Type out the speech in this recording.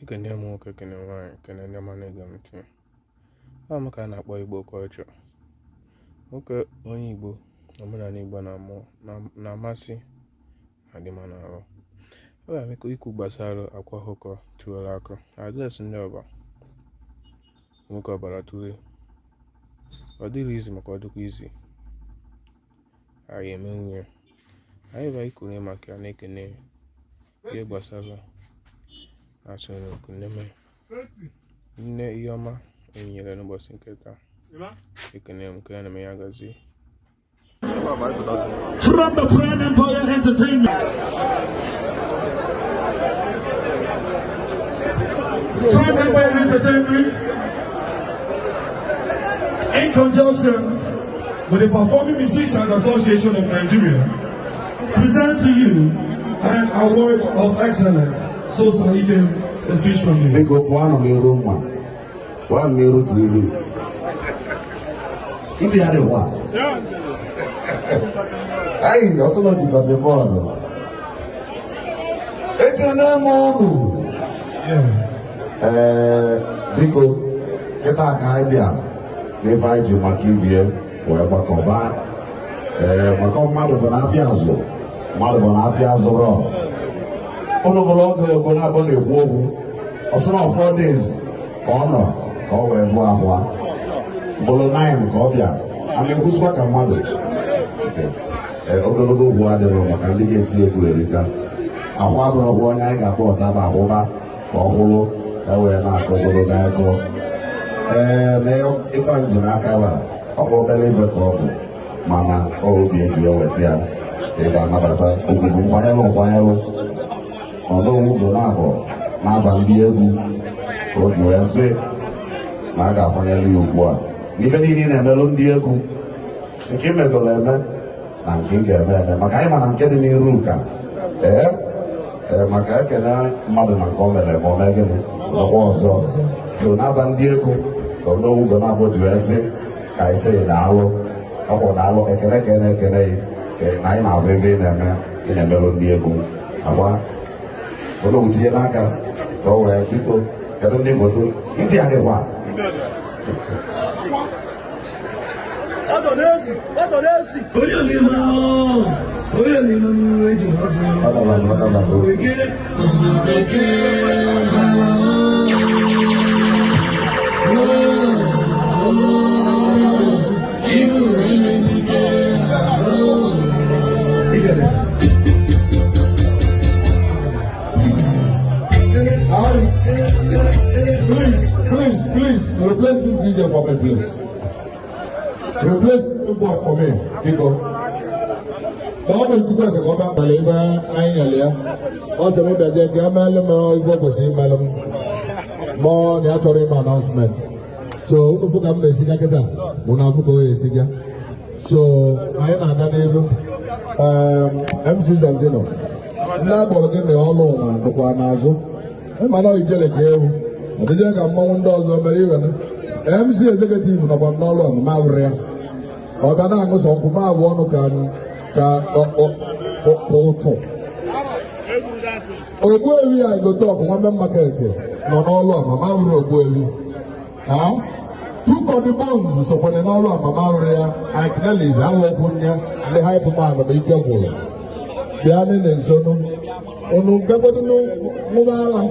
Ekene m nwoke, kene nwaanyị, kene ndị ọma na-ege m ntị. Ọ m ka a na-akpọ Igbo Culture. Nwoke onye Igbo, omenala Igbo na-amasị na adị n'arụ. Ọ ga m ikwu gbasara Akwa Ọkụkọ Tiwara Akị, address ndị ọba nwoke ọbara tụle. Ọ dịrị izi maka ọ dịkwa izi anyị emenwu ya. Anyị bịa ikwuru maka ya na-ekene ihe gbasara asọmpi neme nne ihe ọma enyere n'ụbọchị nke taa. Ekene m nke ya na-eme ya gazie. From the Prime Empire Entertainment. Prime Empire Entertainment, in conjunction with the Performing Musicians Association of Nigeria, present to you an award of excellence. So, sir, you can a speech from you. Biko, pụọ n'iru mma, pụọ n'iru TV. Ntị ya dịkwa anyị ọsọ na jikọta bọọlụ. Ekene m unu. Ee, biko, kịta ka anyị bịa n'ife anyị ji maka ivie wee gbakọba. Ee, maka mmadụ bụ na afịa azụ, mmadụ bụ na afịa azụrọ. Ụnụ bụrụ oge ego na-abụ na-ekwu okwu ọsọ na 4 days ka ọ nọ ka ọ wee vụ ahụ mgbolo 9 ka ọ bịa a na-ekwusikwa ka mmadụ. Ee, ogologo okwu adịrọ maka ndị ga-eti egwu erika. Ahụ abụrọkwa onye anyị ga-akpọ ọtaba ahụba ka ọ hụrụ ka wee na-akọ ogologo akọ. Ee, na ife nji n'aka ba ọ bụ obere ife ka ọ bụ, mana ọ obi eji eweta ya ka ị ga-anabata ugwu nkwanyelụ nkwanyelụ ọnụowugo na-abụ na-aba ndị egwu ka o ji wee sị na a ga-akwanyere ya ugbu a n'ife niile ị na-emelụ ndị egwu, nke ị megoro eme na nke ị ga-eme eme, maka anyị ma na nke dị n'iru ka ee ee maka ekene mmadụ na nke o mere ma o mee gịnị ọkwa ọzọ. So n'aba ndị egwu ka ọnụowugo na-abụ ji wee sị ka anyị sị daalụ, ọkwụ daalụ, ekele ka ị na-ekele ya na anyị na-ahụ ebe ị na-eme, ị na-emelụ ndị egwu agwa olóògùn tinye n'aka ka ọ wee. Biko, kedu ndị foto? Ntị adịkwa. Oyolima, oyolima eji ọzọ. Ọ dabara. Bekee, bekee. Ibu emenike. Igede. Ice. Please, please, please, replace this DJ for me, please. Replace the boy for me, biko. Na ọ bụ Chukwu ese ka ọ bịa kpara ebe anyị nyere ya. Ọ sị m bịaje ka ya meelụ m ife o kwesịrị imelụ m. Ma ọ na ya chọrọ ime announcement. So unu fụ ka m na-esiga kịta, mụ na afụ ka o esiga. So anyị na-aga n'iru. MC Zanzino, ndị agbọrọ gị na ọlụ ụwa dịkwa n'azụ. Ịma na ijele ka ewu ọ dịzie ka mmanwụ ndị ọzọ mere iwe na MC executive nọkwa n'ọlụ ọmụma abụrụ ya. Ọ ga na-aṅụ sọ nkwụ ma abụ ọnụ ka ka ụtụ. Ogbuewi a gote ọgụ nwanne market nọ n'ọlụ ọmama abụrụ ogbuewi. Ha Tukọ the Bones sokwanye n'ọlụ ọmama abụrụ ya. Ike ahụ okwu ya ndị hype man ma ike gwụrụ bịa nene nsonu unu gagodu ṅụba ala.